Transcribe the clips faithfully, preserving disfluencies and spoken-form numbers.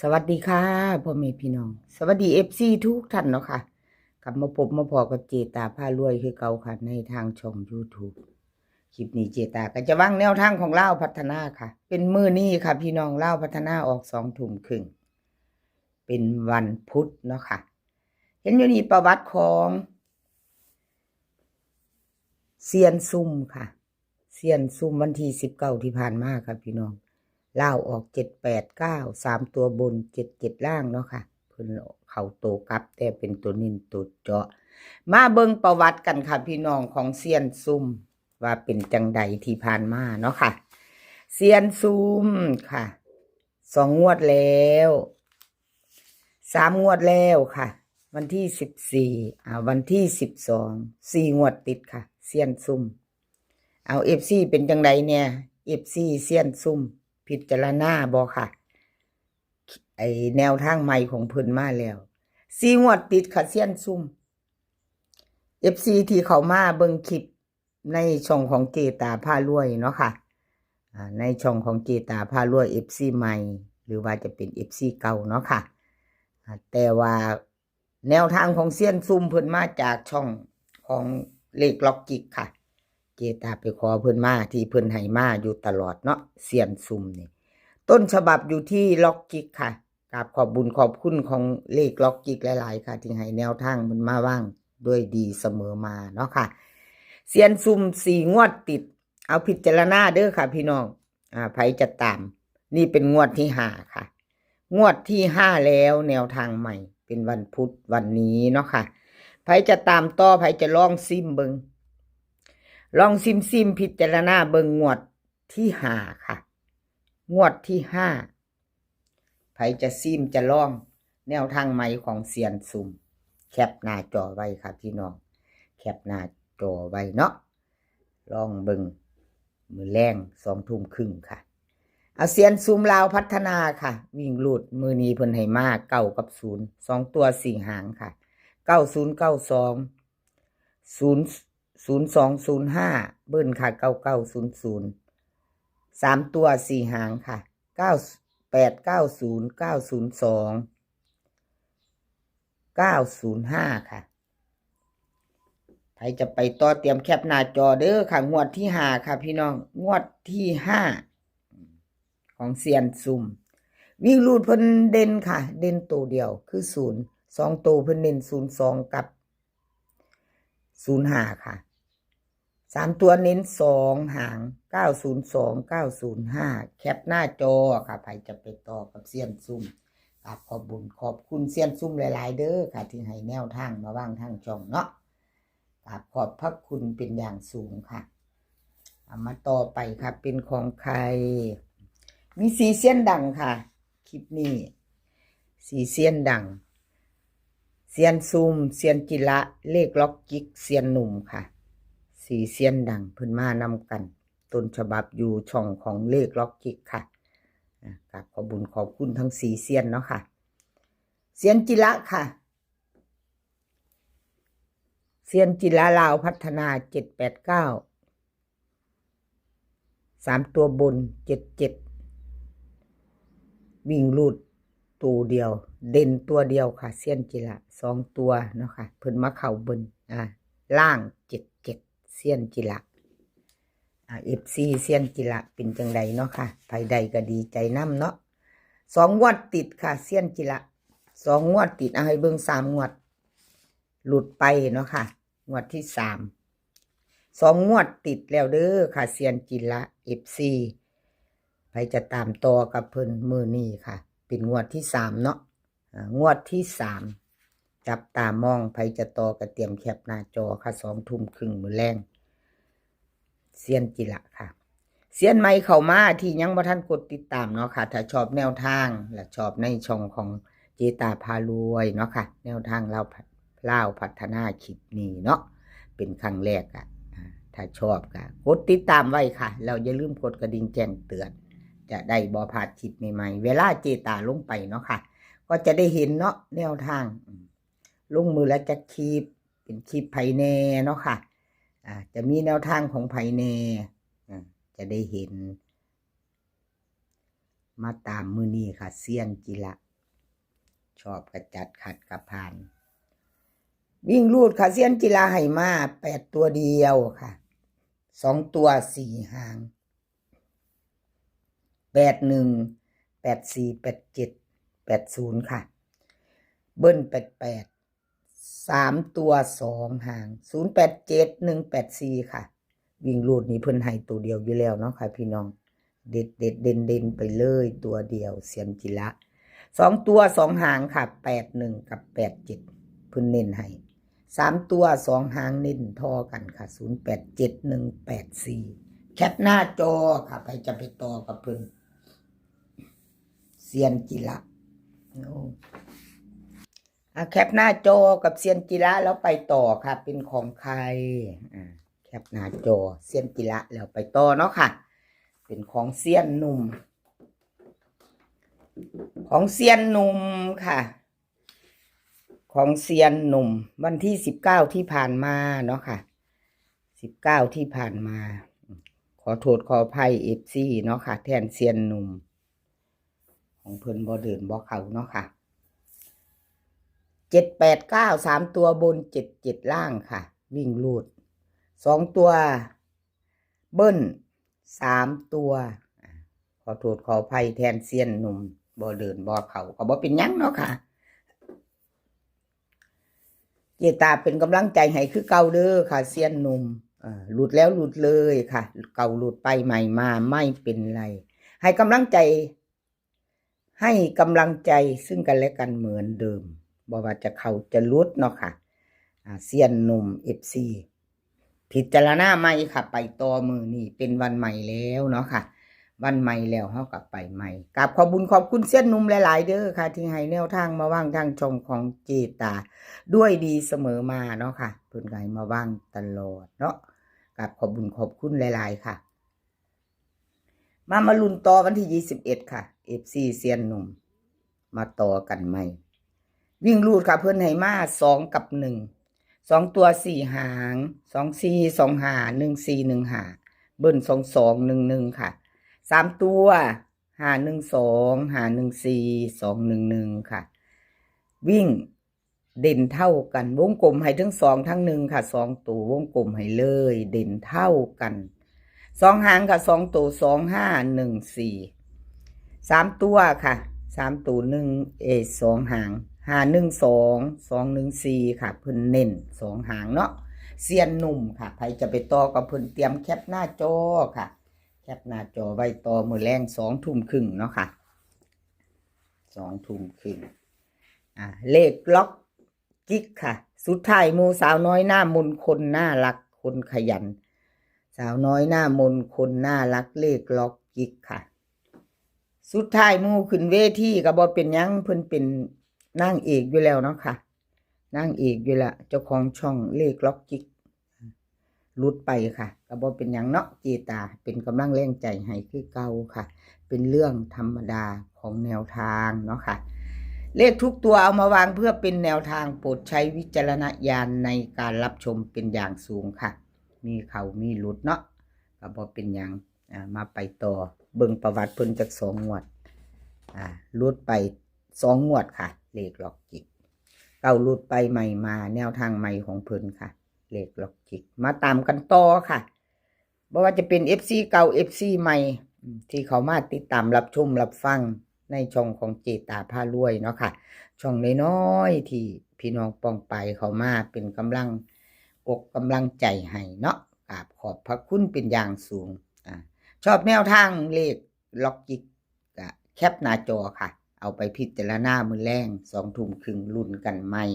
สวัสดีค่ะ พ่อแม่พี่น้อง สวัสดี เอฟซี ทุกท่านเนาะค่ะ กลับมาพบมาพ้อกับเจตาพารวยคือเก่าค่ะ ในทางช่อง YouTube คลิปนี้เจตาก็จะวางแนวทางของลาวพัฒนาค่ะ เป็นมื้อนี้ค่ะพี่น้อง ลาวพัฒนาออกสองทุ่มครึ่ง เป็นวันพุธเนาะค่ะ เห็นอยู่นี่ประวัติของเซียนซุ่มค่ะ เซียนซุ่มวันที่สิบเก้าที่ผ่านมาค่ะพี่น้อง ลาวออกเจ็ดแปดเก้า สามตัวบน เจ็ดเจ็ดล่างเนาะค่ะ เพิ่นเข้าตัวกลับแต่เป็นตัวเน้นตัวเจาะ มาเบิ่งประวัติกันค่ะพี่น้อง ของเซียนซุ่มว่าเป็นจังใดที่ผ่านมาเนาะค่ะ เซียนซุ่มค่ะ สองงวดแล้ว สามงวดแล้วค่ะ วันที่สิบสี่ อ่า วันที่สิบสอง สี่งวดติดค่ะ เซียนซุ่ม เอา เอฟซี เป็นจังใดเนี่ย เอฟซี เซียนซุ่ม พิจารณาบ่ค่ะ ไอ้แนวทางใหม่ของเพิ่นมาแล้ว สี่งวดติดค่ะ เซียนซุ่ม เอฟซี ที่เข้ามาเบิ่งคลิปในช่องของเจตาพารวยเนาะค่ะ อ่า ในช่องของเจตาพารวย เอฟซี ใหม่ หรือว่าจะเป็น เอฟซี เก่าเนาะค่ะ อ่า แต่ว่าแนวทางของเซียนซุ่มเพิ่นมาจากช่องของเลขล็อกจิกค่ะ เจตาไปขอเพิ่นมาที่เพิ่นให้มาอยู่ตลอดเนาะ เซียนซุ่มนี่ ต้นฉบับอยู่ที่ล็อกจิกค่ะ กราบขอบบุญขอบคุณของเลขล็อกจิกหลายๆค่ะ ที่ให้แนวทางมันมาวางด้วยดีเสมอมาเนาะค่ะ เซียนซุ่มสี่งวดติด เอาพิจารณาเด้อค่ะพี่น้อง อ่า ไผจะตาม นี่เป็นงวดที่ห้าค่ะ งวดที่ห้าแล้ว แนวทางใหม่ เป็นวันพุธวันนี้เนาะค่ะ ไผจะตามต่อ ไผจะลองซิมเบิ่ง ลองซิมซิมพิจารณาเบิ่งงวดที่ห้าค่ะ งวดที่ห้า ไผจะซิมจะลองแนวทางใหม่ของเซียนซุ่ม แคปหน้าจอไว้ค่ะพี่น้อง แคปหน้าจอไว้เนาะ ลองเบิ่ง มื้อแลงสองทุ่มครึ่งค่ะ เอาเซียนซุ่มลาวพัฒนาค่ะ วิ่งรูดมื้อนี้เพิ่นให้มาเก้ากับศูนย์ สองตัวสี่หางค่ะ เก้าศูนย์ เก้าสอง ศูนย์ ศูนย์สอง ศูนย์ห้า เบิ้ลค่ะ เก้าเก้าศูนย์ศูนย์ สามตัวสี่หางค่ะ เก้าแปด เก้าศูนย์ เก้าศูนย์สอง เก้าศูนย์ห้า ค่ะ ใครจะไปต่อเตรียมแคปหน้าจอเด้อค่ะ งวดที่ห้าค่ะพี่น้อง งวดที่ห้าของเซียนซุ่ม วิ่งรูดเพิ่นเด่นค่ะ เด่นตัวเดียวคือศูนย์ สองตัวเพิ่นเน้นศูนย์สองกับศูนย์ห้าค่ะ สามตัวเน้นสองหาง เก้าศูนย์สอง เก้าศูนย์ห้า แคปหน้าจอค่ะ ใครจะไปต่อกับเซียนซุ่ม กราบขอบบุญขอบคุณเซียนซุ่มหลายๆเด้อค่ะ ที่ให้แนวทางมาวางทางช่องเนาะ กราบขอบพระคุณเป็นอย่างสูงค่ะ เอามาต่อไปค่ะ เป็นของใคร มีสี่เซียนดังค่ะ คลิปนี้ สี่เซียนดัง เซียนซุ่ม เซียนจิระ เลขล็อกจิก เซียนหนุ่มค่ะ สี่เซียนดังเพิ่นมานำกัน ต้นฉบับอยู่ช่องของเลขล็อกจิกค่ะ อ่ะ กราบขอบบุญขอบคุณทั้งสี่เซียนเนาะค่ะ เซียนจิระค่ะ เซียนจิระลาวพัฒนา เจ็ดแปดเก้า สามตัวบน เจ็ดเจ็ด วิ่งรูดตัวเดียว เด่นตัวเดียวค่ะ เซียนจิระ สองตัวเนาะค่ะ เพิ่นมาเข้าบน อ่า ล่าง เจ็ดเจ็ด เซียนจิระ อ่า เอฟซี เซียนจิระเป็นจังใดเนาะค่ะ ไผได้ก็ดีใจนำเนาะ สองงวดติดค่ะ เซียนจิระ สองงวดติด เอาให้เบิ่งสามงวด หลุดไปเนาะค่ะ งวดที่สาม สองงวดติดแล้วเด้อค่ะ เซียนจิระ เอฟซี ไผจะตามต่อกับเพิ่นมื้อนี้ค่ะ เป็นงวดที่สามเนาะ อ่า งวดที่สาม จับตามอง ไผจะต่อก็เตรียมแคปหน้าจอค่ะ สองทุ่มครึ่งมื้อแลง เซียนจิระค่ะ เซียนใหม่เข้ามาที่ยังบ่ทันกดติดตามเนาะค่ะ ถ้าชอบแนวทางและชอบในช่องของเจตาพารวยเนาะค่ะ แนวทางลาว ลาวพัฒนาคลิปนี้เนาะ เป็นครั้งแรกอะ อ่า ถ้าชอบก็กดติดตามไว้ค่ะ แล้วอย่าลืมกดกระดิ่งแจ้งเตือน จะได้บ่พลาดคลิปใหม่ๆ เวลาเจตาลงไปเนาะค่ะ ก็จะได้เห็นเนาะ แนวทาง อืม ลงมื้อละจักคลิป เป็นคลิปไผแน่เนาะค่ะ อ่า จะมีแนวทางของไผแน่ อ่า จะได้เห็น มาตามมื้อนี้ค่ะ เซียนจิระ ชอบกะจัด ขัดกะผ่าน วิ่งรูดค่ะ เซียนจิระให้มาแปดตัวเดียวค่ะ สองตัวสี่หาง แปดหนึ่ง แปดสี่ แปดเจ็ด แปดศูนย์ ค่ะ เบิ้ลแปดแปด สามตัวสองหาง ศูนย์แปดเจ็ด หนึ่งแปดสี่ ค่ะ วิ่งรูดนี่เพิ่นให้ตัวเดียวอยู่แล้วเนาะค่ะพี่น้อง เด็ดเด็ดเด่นเด่นไปเลยตัวเดียว เซียนจิระ สองตัวสองหางค่ะ แปดหนึ่ง กับ แปดเจ็ด เพิ่นเน้นให้ สามตัวสองหางเน้นท่อกันค่ะ ศูนย์แปดเจ็ด หนึ่งแปดสี่ แคปหน้าจอค่ะ ไปจะไปต่อกับเพิ่น เซียนจิระ โอ้ อ่ะ แคปหน้าจอกับเซียนจิระแล้วไปต่อค่ะ เป็นของใคร อ่า แคปหน้าจอเซียนจิระแล้วไปต่อเนาะค่ะ เป็นของเซียนหนุ่ม ของเซียนหนุ่มค่ะ ของเซียนหนุ่ม วันที่สิบเก้าที่ผ่านมาเนาะค่ะ สิบเก้าที่ผ่านมา ขอโทษขออภัย เอฟซี เนาะค่ะ แทนเซียนหนุ่ม ของเพิ่นบ่เดินบ่เข้าเนาะค่ะ เจ็ดแปดเก้า สามตัวบน เจ็ดเจ็ด ล่างค่ะ วิ่งรูด สองตัวเบิ้ล สามตัว ขอโทษขออภัยแทนเซียนหนุ่ม บ่เดินบ่เข้าก็บ่เป็นหยังเนาะค่ะ เจตาเป็นกำลังใจให้คือเก่าเด้อค่ะ เซียนหนุ่ม เอ่อ หลุดแล้วหลุดเลยค่ะ เก่าหลุดไปใหม่มาไม่เป็นไร ให้กำลังใจ ให้กำลังใจซึ่งกันและกันเหมือนเดิม บ่ว่าจะเข้าจะหลุดเนาะค่ะ อ่า เซียนหนุ่ม เอฟซี พิจารณาใหม่ค่ะ ไปต่อมื้อนี้เป็นวันใหม่แล้วเนาะค่ะ วันใหม่แล้วเฮาก็ไปใหม่ กราบขอบบุญขอบคุณเซียนหนุ่มหลายๆเด้อค่ะ ที่ให้แนวทางมาวางทางช่องของเจตา ด้วยดีเสมอมาเนาะค่ะ เพิ่นก็ให้มาวางตลอดเนาะ กราบขอบบุญขอบคุณหลายๆค่ะ มา มาลุ้นต่อวันที่ยี่สิบเอ็ดค่ะ เอฟซี เซียนหนุ่ม มาต่อกันใหม่ วิ่งรูดค่ะ เพิ่นให้มาสองกับหนึ่ง สองตัวสี่หาง สองสี่ สองห้า หนึ่งสี่ หนึ่งห้า เบิ้ล สองสอง หนึ่งหนึ่ง ค่ะ สามตัว ห้าหนึ่งสอง ห้าหนึ่งสี่ สองหนึ่งหนึ่ง ค่ะ วิ่งเด่นเท่ากัน วงกลมให้ทั้งสองทั้งหนึ่งค่ะ สองตัววงกลมให้เลย เด่นเท่ากัน สองหางค่ะ สองตัว สองห้า หนึ่งสี่ สามตัวค่ะ สามตัวหนึ่ง เอ สองหาง ห้าหนึ่งสอง สองหนึ่งสี่ ค่ะ เพิ่นเน้นสองหางเนาะ เซียนหนุ่มค่ะ ใครจะไปต่อกับเพิ่นเตรียมแคปหน้าจอค่ะ แคปหน้าจอไว้ต่อมื้อแลงสองทุ่มครึ่งเนาะค่ะ สองทุ่มครึ่ง อ่า เลขล็อกจิกค่ะ สุดท้ายหมู่ สาวน้อยหน้ามน คนน่ารัก คนขยัน สาวน้อยหน้ามน คนน่ารัก เลขล็อกจิกค่ะ สุดท้ายหมู่ขึ้นเวทีก็บ่เป็นหยัง เพิ่นเป็นนางเอกอยู่แล้วเนาะค่ะ นางเอกอยู่ละ เจ้าของช่องเลขล็อกจิก หลุดไปค่ะ ก็บ่เป็นหยังเนาะ เจตาเป็นกำลังแรงใจให้คือเก่าค่ะ เป็นเรื่องธรรมดาของแนวทางเนาะค่ะ เลขทุกตัวเอามาวางเพื่อเป็นแนวทาง โปรดใช้วิจารณญาณในการรับชมเป็นอย่างสูงค่ะ มีเข้ามีหลุดเนาะ ก็บ่เป็นหยัง อ่า มาไปต่อ เบิ่งประวัติเพิ่นจักสองงวด อ่า หลุดไปสองงวดค่ะ เลขล็อกจิก เก่าหลุดไปใหม่มา แนวทางใหม่ของเพิ่นค่ะ เลขล็อกจิก มาตามกันต่อค่ะ บ่ว่าจะเป็น เอฟซี เก่า เอฟซี ใหม่ อืม ที่เขามาติดตามรับชมรับฟังในช่องของเจตาพารวยเนาะค่ะ ช่องน้อยๆที่พี่น้องป้องไปเขามาเป็นกำลังอกกำลังใจให้เนาะ กราบขอบพระคุณเป็นอย่างสูง อ่า ชอบแนวทางเลขล็อกจิก ก็แคปหน้าจอค่ะ เอาไปพิจารณามื้อแลงสองทุ่มครึ่ง ลุ้นกันใหม่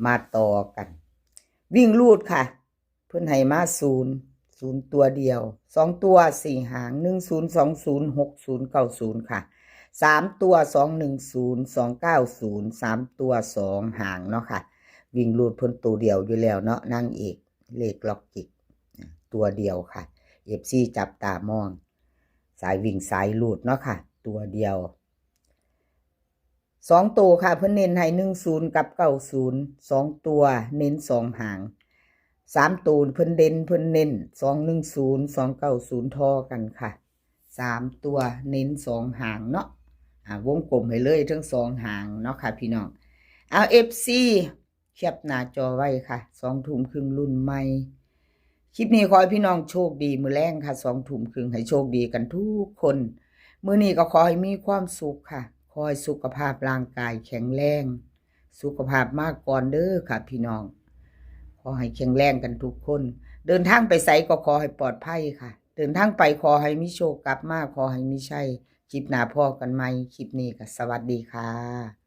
มาต่อกัน วิ่งรูดค่ะ เพิ่นให้มาศูนย์ ศูนย์ตัวเดียว สองตัวสี่หาง หนึ่งศูนย์ สองศูนย์ หกศูนย์ เก้าศูนย์ ค่ะ สามตัว สองหนึ่งศูนย์ สองเก้าศูนย์ สามตัวสองหางเนาะค่ะ วิ่งรูดเพิ่นตัวเดียวอยู่แล้วเนาะ นางเอกเลขล็อกจิก ตัวเดียวค่ะ เอฟซี จับตามอง สายวิ่งสายรูดเนาะค่ะ ตัวเดียว สองตัวค่ะ เพิ่นเน้นให้หนึ่งศูนย์กับเก้าศูนย์ สองตัวเน้นสองหาง สามตัวเพิ่นเด่นเพิ่นเน้น สองหนึ่งศูนย์ สองเก้าศูนย์ ท่อกันค่ะ สามตัวเน้นสองหางเนาะ อ่าวงกลมให้เลยทั้งสองหางเนาะค่ะพี่น้อง เอา เอฟซี แคปหน้าจอไว้ค่ะ สองทุ่มครึ่งรุ่นใหม่ คลิปนี้ขอให้พี่น้องโชคดีมื้อแลงค่ะ สองทุ่มครึ่ง ให้โชคดีกันทุกคน มื้อนี้ก็ขอให้มีความสุขค่ะ ขอให้สุขภาพร่างกายแข็งแรง สุขภาพมาก่อนเด้อค่ะพี่น้อง ขอให้แข็งแรงกันทุกคน เดินทางไปไสก็ขอให้ปลอดภัยค่ะ เดินทางไปขอให้มีโชค กลับมาขอให้มีชัย คลิปหน้าพ้อกันใหม่ คลิปนี้ก็สวัสดีค่ะ